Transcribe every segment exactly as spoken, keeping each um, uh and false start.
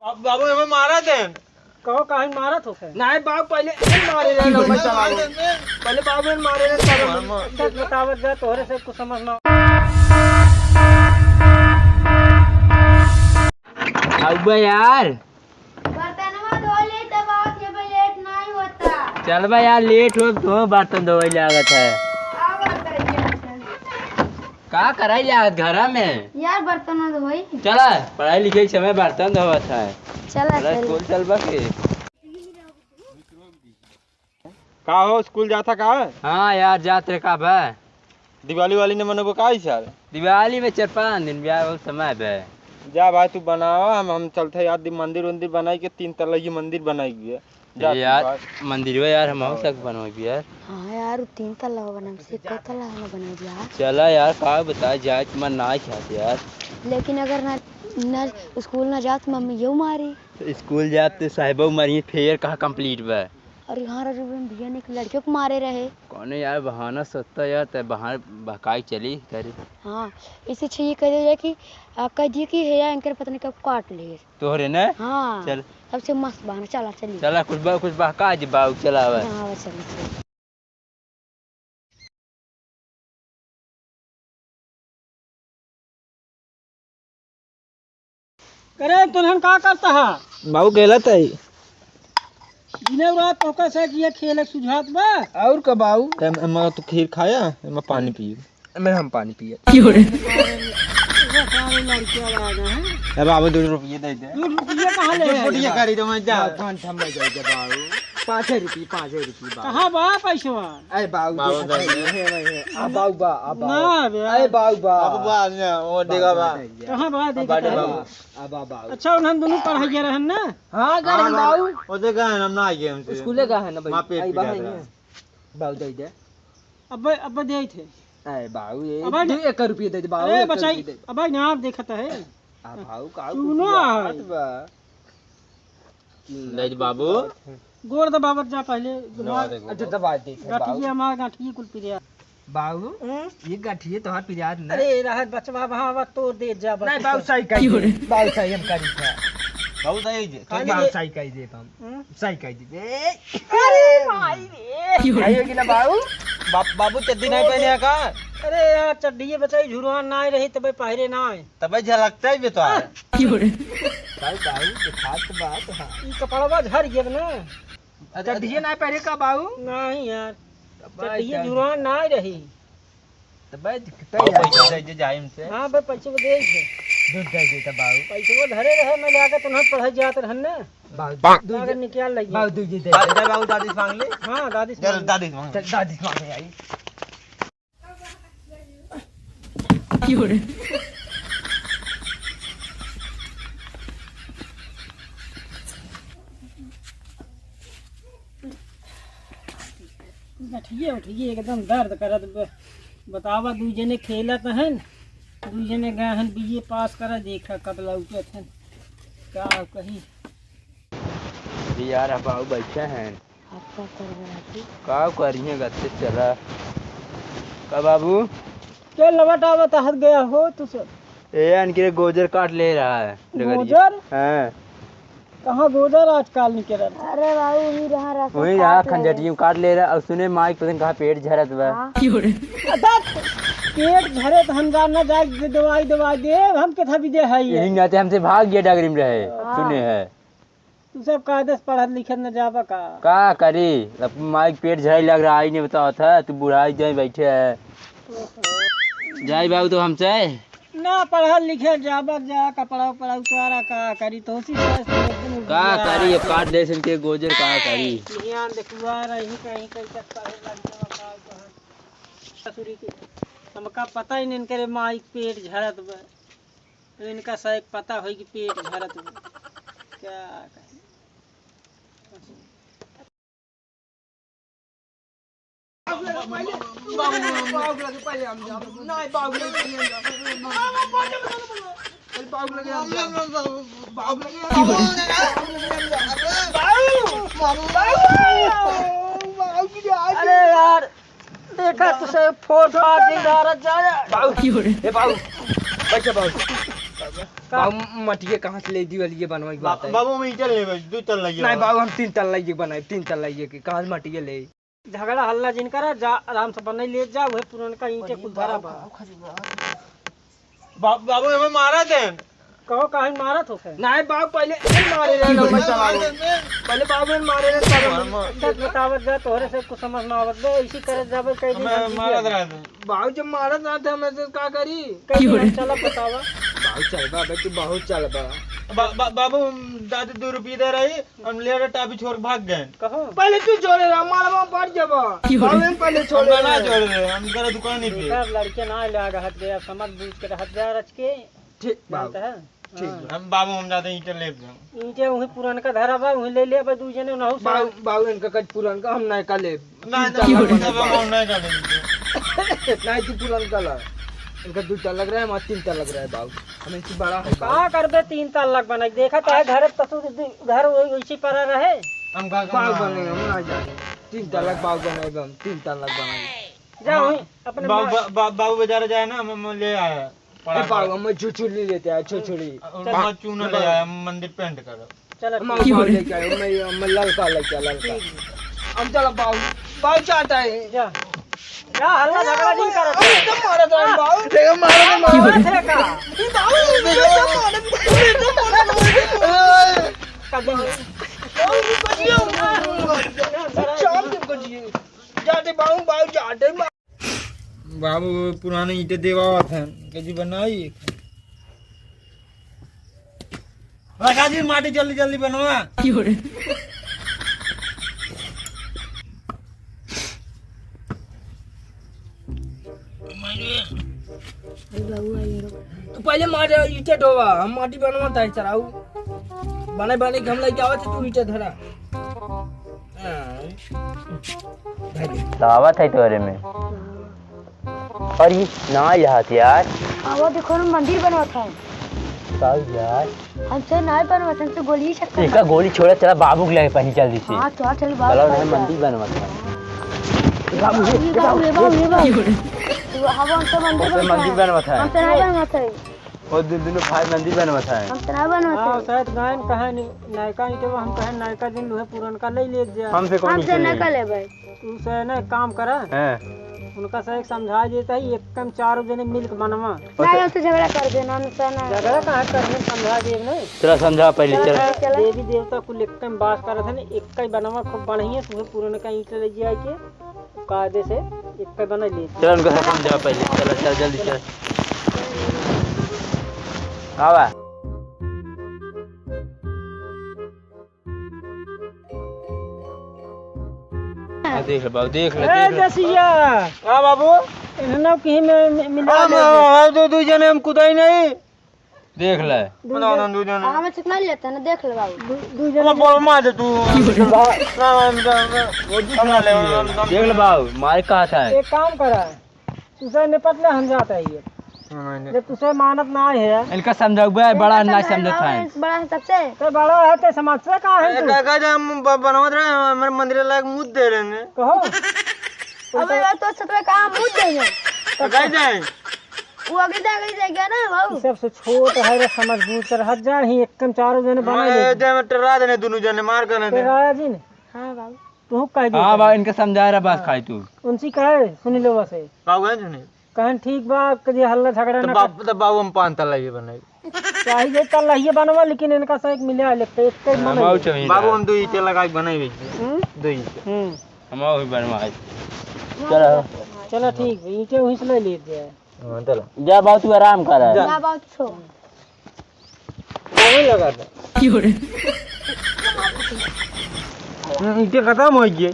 अब बाबू, हमें मारा दे। कहो, काहे मारत हो? नहीं बाबू, पहले ये मारे रहे, लंबा चलाओ। पहले बाबू ने मारे रहे, तब हम सच बतावत जा, तोहरे से कुछ समझ ना। अब यार। बर्तनवा धो ले, तब आके बे लेट नहीं होता। चल बे यार, लेट हो, तो बर्तन धोवे लागत है। का बर्तन धोवे? का कराई लागत घरा में? यार, बर्तन धोई। चला, पढ़ाई लिखाई के समय बर्तन धोवत है। चला, चला, चल। स्कूल चल बा के। का हो, स्कूल जाता का? हाँ यार, जात रे का बा? दिवाली वाली न मनोबो का इस यार? दिवाली में चार पाँच दिन ब्याह और समय बे। जा भाई, तू बनावा, हम, हम चलते यार, दि-, मंदिर उंदिर बनाई के तीन तल्ला ये मंदिर बनाई गए। जा ए तू यार, भाई। मंदिरवा यार, हम हाँ। सक बनवाई यार। हाँ यार, उ तीन तल्ला हो बना, हमसे एक तल्ला हो ना बनाई यार। चला यार, का बताए, जाए के मन ना चाहत यार। लेकिन अगर ना, ना स्कूल ना जात, मम्मी यो मारी। तो स्कूल जात तो साहिबो मारी, फेर कहाँ complete बा? अरे हाँ, राजू, भैया ने एक लड़के को मारे रहे। कौने यार, बहाना सोचता यार, ते बहाना बहकाई चली करे। हाँ, इसे अच्छा ये कह दिया जाए कि, आ, कह दिए कि हे यार, इनकर पत्नी का काट ले। तोहरे ने? हाँ। चल। सबसे मस्त बहाना, चला, चलिए। चला, कुछ बा-, कुछ बहका जी बाऊ, चला आवे। हाँ, आवे, चला, चला। करे, तुन्हन का करता है? बाबू खेलत है। दिने रात तोका से कि ये खेल सुझात बा। और का बाऊ? एम-, एमा तू खीर खाया, एमा पानी पियो। एमे हम पानी पिए। क्यों रे? ये सारे लड़के वाला आ गए हैं। ए बाबू, दो रुपये दे दे। दो रुपये कहाँ ले आए? बुढ़िया गाड़ी तो मैं जा। हाँ, ठंड ठंड में जाए जा बाऊ। पाँच रुपये, पाँच रुपये बाऊ। कहाँ बा पैसवा? ए बाऊ, बाऊ देखा दे दे। हे, हे, हे। आ बाऊ बा, आ बाऊ। ना बे। ए बाऊ बा। बाबू बा, ना, वो देखा बा। कहाँ बा, देखा बाटे बा। बाऊ। आ बा, बाऊ। अच्छा, उन्हन दोनों पढ़ाइया रहन ना? हाँ, गए हाँ, रहन बाऊ। बाऊ। वो देखा है, हम ना आए हमसे। स्कूले गए हैं ना भाई। माँ पेट आई पिटा बाहर रहा। नहीं है। बाऊ दे दे। अबे, अबे दे थे। अरे बाऊ, ये अबे दे, एक रुपये दे दे बाऊ, अरे एक बचाई, रुपये दे दे। अबे यहाँ देखत है। आ बाऊ, का चूनो कुछ बात है। बा? ले दे बाबू। गोड़ दबावत जा पहले, ना दिमाग देखो। अच्छा, दबा दे थे गठिया बाऊ। हमार गठिया कुल पिरिया। बाऊ, हम्म? ये गठिया तोहार पिरिया ना? अरे, रहत बचवा, वहाँ, वहाँ तोड़ दे जा, नहीं, बस। बाऊ, सही कही दे। बाऊ, सही हम करी था। बाऊ, सही जे, खाली बाऊ, ये सही कही दे हम। हम्म? सही कह दीजिए। अरे माई रे। क्यों रे? आई होगी ना बाबू? बाप-, बाबू चड्डी नहीं पहने हैं का? अरे यार, चड्डी ये बचाई झुरवान ना रही, तबे पहरे ना आए। तबे झलकता ही बेटा है। क्यों रे? भाई, भाई, दिखात बात है। ई कपड़वा झर गया ना। अच्छा, चड्डी ये ना पहने का बाबू? नहीं यार, तब भाई चड्डी ये जान झुरवान ना रही। तो भाई, दिखता और ही पैसा है। दे दे जाए हमसे। हाँ भाई, पैसे को दे दे। दूध दे दे तो बाबू। पैसे को धरे रहे, मैं जाके तुम्हें पढ़ाई जात रहन ना। बाबू, बाबू, दूध जाके दे। निकाल लेंगे। बाबू, दूध दे। बाबू, बाबू, दादी से मांग ले। हाँ, दादी से चल, मांग ले। दादी से मांग। चल, दादी से मांग ले आई। क्यों रे? गठिए उठिए एकदम दर्द करत ब-, बतावा, दुइ जने खेलत हन, दुइ जने गए हन बीए पास करे, देखा कब लौटत हन, का कही। अरे यार, अब बाबू बैठे हैं। आप का करबे राजू? का करिए, गत्ते चला। का बाबू? के लवट आवत हत गया हो तू सब? ए, इनके गोजर काट ले रहा है, डगरिया। गोजर? हाँ। कहाँ गोदर आजकल निकलत? अरे बाबू, वही रहा रास्ता वही रहा, काट ले। खंजटियों काट ले रहा। और सुने, माई के पता नहीं कहाँ पेट झरत बा। हाँ। अदत, पेट झरे तो हम जान ना जाए, दवाई, दवाई दे, हम किथा भी दे है ये। यही नाते हमसे भाग गया, डगरी में रहे, हाँ। सुने है। तू सब कायदे से पढ़त लिखत न जाबा का? का करी, अब माई के पेट झरे लग रहा, आई नहीं बतावत है, तू बुढ़ाई जाए बैठे है। जाई बाबू तो हमसे। ना पढ़ल लिखल जाबक जा, कपड़ा उपड़ा उतारा, का करी? तोसी सास तो एकदम का उजियार। करी, ये काट दे इनके गोजर, का करी? ध्यान देखुआ रही कहीं, कहीं तक पढ़े लग जावा, का कहत? ससुरी के, हमका पता ही नहीं, इनके माई के पेट झरत बा। तो इनका शायद पता होई कि पेट झरत बा। का करी? बाबू लगे पहले, बाबू लगे पहले हम जाओ। नहीं, बाबू लगे पहले हम जाओ। अरे, बाबू लगे हम जाओ। बाबू लगे हम जाओ। बाबू, बाबू, बाबू, बाबू की आवाज़। अरे यार, देखा तुझे फोन फाड़ दे, जा रहा, जा, जा। बाबू, ए बाबू, बैठो बाबू। बाबू, मटिया कहाँ से ले दी वाली ये बनवाई बा-, बात है? बाबू, हम ईंटा लेबे, दू तल्ला ये नहीं वाला। बाबू, हम तीन तल्ला ये बनाए, तीन तल्ला ये के, कहाँ से मटिया ले? झगड़ा हल्ला जिन करा, जा आराम से बनाई ले जा, उहे पुरनका ईंटे कुल धरा बा। बा-, बाबू, हमें मारा दे। कहो, काहे मारत हो? नहीं बाबू, पहले ये मारे रहे, नंबर चलाओ। पहले बाबू ने मारे रहे, तब हम सच बतावत जा, तोहरे से कुछ समझ ना आवत बे, इसी करे जाबे, कई दिन हमें हम मारत रहे। बाबू जब मारत रहते, हम ऐसे का करी? कई दिन हम चला बतावा। बाबू चलबा बे, तू बहुत चलबा। बा-, बा-, बाबू, हम दादी दो रुपये दे रही, हम ले रहे टाफी छोड़ के भाग गए। कहो। पहले तू छोड़े रहा, मालवा पड़ जाबा। बाबू हम पहले छोड़े हम ना रहे। छोड़ रहे, हम करे दुकान ही पे। देखा, अब लड़के ना लाग हट गया, समझ बूझ के रहत जा रच के। ठीक बाबू। जानता है? ठीक हाँ। बा। हम बाबू, हम जाते ईंटे लेब जाओ। ईंटे वही पुरनका धरा बा, वही ले ले बा, दू जने नहु से। बाबू, बाबू, इनका कच पुरनका हम नयका लेब। नहीं, तीन नहीं, तल्ला नहीं, बनवाई बाबू। हम नयका लेब। नहीं, तू पुरनका ला। इनका दू तल्ला लग रहा है, हमारा तीन तल्ला लग रहा है बाबू। हम इनकी बड़ा है बाबू। का करबे तीन तल्ला बनाई? देखा तो है घर तो तू दू-, घर वही, वैसी पड़ा रहे। हम का बाबू करना? बने, हम ना जाने। तीन तल्ला बाबू बनाए, हम तीन तल्ला बनाए। जा वहीं अपने बाबू, माँ बा-, बा-, बाबू बाजार जाए ना, हम, हम ले आया। ए, बाबू, हम छुछुली लेते हैं, छुछुली। और चल। मैं चूना ले आया, मंदिर पेंट कर। चलो, हम ठीक। बाबू लेके आए, मैं, मैं ललका लेके आया, ललका। ठीक। हम चलो बाबू, बाबू चाहता है। जा। जा, हल्ला झगड़ा नहीं करत है। एकदम मारा था बाबू। देखो, मारा था, मारा। मारा था का? ये बाबू, एकदम मारा था, एकदम मारा था। कदम। बाबू, बचिए, शाम के बचिए। जाते बाबू, बाबू जाते बाबू। बाबू पुराने ईंटे देवावत हैं, कजी बनाई। लगा दी माटी, जल्दी जल्दी बनवा। की हो रे? अरे बाबू, आई रो। तू पहले मार ईंटे ढोवा, हम माटी बनवा ताई चराऊ। बने बने के हम लेके आवत है, तू ईंटे धरा। हाँ। तो आवत है तोरे में। अरे, ना यार। आवा देखो ना, मंदिर बनवत है। का यार? हमसे ना बनवत, हमसे गोली चक्कर एका मार। गोली छोड़ा, चला बाबू के लगे पहले जल्दी से। हाँ, चला, चल बाबू चला, के उन्हें पास जा। मंदिर बनवत है। बाबू, ये बाबू, ये बाबू, ये बाबू। तू, हम तो मंदिर हमसे बनवत मंदिर है। बनवत है। हमसे ना बनवत है। और दु-, दुनों भाई मंदिर बनवत है। हमसे ना बनवत हाँ, है। शायद गायन कहे नि-, नयका ईंटवा हम कहे नयका दिन लुहे पुरनका ले ले जा। हमसे कौन हमसे ईंटे ना ले? कर लेबै। तू से ना एक काम करा। हैं। उनका से एक समझा देता ही, एक कम चारों जने मिल के बनवा। नहीं, हमसे झगड़ा कर देना, हमसे ना। झगड़ा कहाँ कर दे, समझा देब ना। चला समझा पहले, चला, चला। चला, चला। देवी देवता कुल एक कम बास करत है ना, एक कई बनवा खूब बढ़िया से पुरनका ईंट ले जाए के कायदे से एक कई बना ले। चला उनका से समझा पहले, चला, चल जल्दी चल। आवा। आ, देख ले बाबू, देख ले, ए, देख ले। जसिया। हाँ बाबू। इन्हें ना कहीं में मि-, मिला हाँ, ले। हाँ, हाँ, दो, दो जने हम कुदाई नहीं। देख ले। दो ना, जन-, ना, दो जने। हाँ, हमें चिकना लेता है ना, देख ले बाबू। दो, दो जने। हम बोल मार दे तू। ना, ना, ना, ना। वो दूसरा ले, हम, हम, देख ले बाबू, मारे कहा था। एक काम करा। तुसे निपट ले, हम जात है ये। हाँ, नहीं। जब तुसे मानत ना है। इनका समझाउबे, बड़ा ना समझत है। बड़ा है सबसे। तो बड़ा है, तो समझ से कहाँ है अरे तू? काका जी, हम ब-, बनवत रहे, हमारे मंदिर लायक मुँह दे रहे हैं। कहो। अबे यार, तो सतरा का मुँह दे रहे। तो कह जाए? वो अगले दिन, अगले दिन गया ना, बाबू। ये सबसे छोट है रे, समझ बूझ कर हट जा, ही एक कम चारों जने बना मैं ले। दे में टर्रा देने, दोनों जने मार कर दे। टर्राया जी ने? हाँ, बाबू। तू कह दे हाँ, कहे। बाबू, इनके समझा रहा बात हाँ। खाई तू। उनसे कहे, सुन लो बस। बाबू कहे सुने। कहें, "ठीक बा, कभी हल्ला झगड़ा तो ना बाबू, कर।" तो बाबू हम पान तला ये बनाई। चाहे जे तला ये बनवा, लेकिन इनका से एक मिला लेते, एक कई हाँ, बना बाबू ले। चमीन बाबू है। हम दो ईंटे लगा के बनाई बेच दे। हम्म? दो ईंटे। हम्म। हम और भी बनवाए। चलो। चलो ठीक है, ईंटे वहीं से ले लीजिए। हाँ, चलो। जा बाबू, तू आराम कर। जा। जा बाबू, सो। कौन लगा था? क्यों रे? हम्म, इनके खत्म हो गए।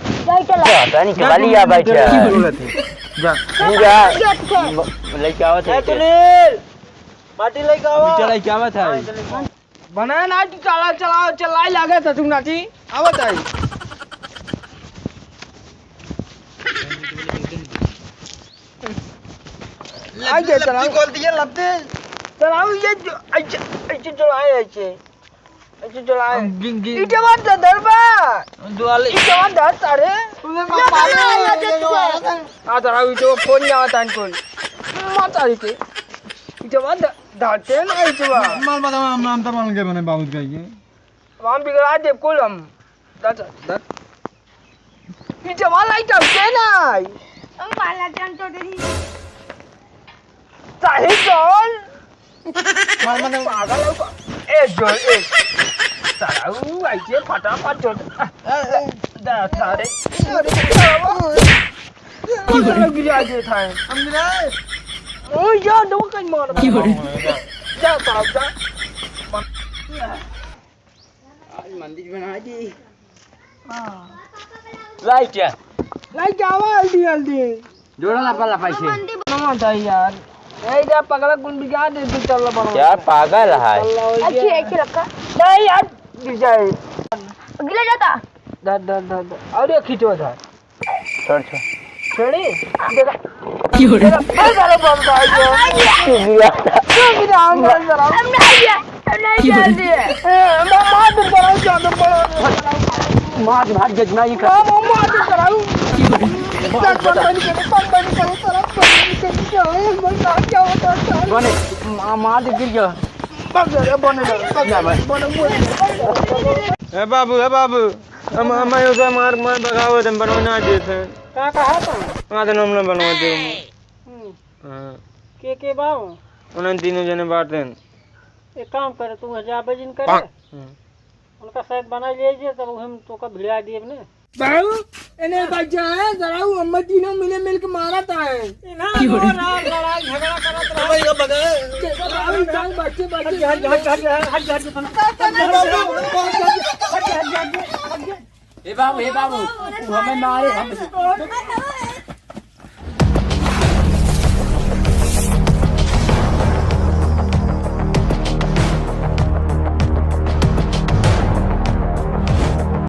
जा, चला। जा, तनी जा, चला लिया तू बैठा। चला, तू रहते। जा। तू जा। जा, तू जा। ब-, लेके आवत है ए, इनके। सुनील, माटी लेके आवा। चला, लेके आवत है। हाँ, चला। बना ना, तू चला, चला, चला, लागे तो तू नाची। आवत है। आ गया, लत्ती चलाओ। खोल दिया, लत्ती। चलाओ, ये जो, ऐसे, ऐसे चलाए, ऐसे। ऐसे चलाए। अब गिन, गिन। ईंटवा तो धर बा। दुआले। ईंटवा धर, सारे। तूने ये मार मारे, मारे, ये ये मारे। आ, चलाओ, ईंटवा फोन जावा तान कोई। मार सारे के। ईंटवा धर। धरते ना इचवा। माल बता, हम, हम तो मान के बने बाबू कहिए। हम बिगड़ा देब कुल हम। धर, धर, धर। इचवा लाइट अब के नाई। हम बाला जान तो देही। सही चल। मार, मार, मार। पागल हो का? ए, जो, ए। साला, ऊ, ऐसे फटाफट छोड़। आ, आ, दा, सारे। अरे, साला। ओ, साला, गिरा दे था। हम गिराए। ओ, यार, दो कहीं मार। की हो रही? जा, साला, जा। आज मंदिर बना दी। हाँ। लाइट है। लाइट आवा, हल्दी, हल्दी। जोड़ा ला पाला पैसे। नमन था यार। ए जा पगला कुल बिगाड़ दे, तू चल बना। यार पागल है। चल ला, अच्छी, ये। अच्छी लक्का। नहीं यार, विजय। गिला जाता। धर, धर, धर, धर। और ये खींचो था। छोड़, छोड़। छोड़ी? देखा। की हो रही? देखा, फिर साला बम था, ये। की गिरा? क्यों गिरा? हम बम जरा। हम नहीं है, हम नहीं की हो रही? जानते हैं। ए, मैं मार दूँ, कराऊँ, क्या तुम बड़ा? मार, मार, जजना ही कर। मार, मार, मार दूँ, कराऊँ। की हो रही? बम बंद करो, बम बंद करो, साला बम बंद करो, क्या है? मैं क्या, क्या होता है, साला? बने, मा-, मार दे, गिर गया। बम जरा, बने, बने, बने, बने, बने। ए बाबू, ए बाबू। हम, हम, हम उसे मार, मार भगावे, तुम बनवा ना देते। का कहा था? हाँ, तो हम ना बनवा दे। हम्म। हाँ। के, के बाबू? उन्हें तीनों जने बाटे। एक काम करे, तू जा बजिन करे। हम्म। उनका शायद बना लीजिए, तब हम तो का भिड़ा दिए ने। बाबू, इन्हें बच जाए, जरा वो हम तीनों मिले मिल के मारा था है। इन्हें क्यों रे? लड़ाई झगड़ा करत रहा। भाई, ये बगा। देखो बाबू, जाओ बच्चे, बच्चे। हट, हट, हट, हट, हट, हट, हट, हट, हट, हट, हट, हट, हट, हट, हट। ए बाबू, ए बाबू, तू हमें मारे, हम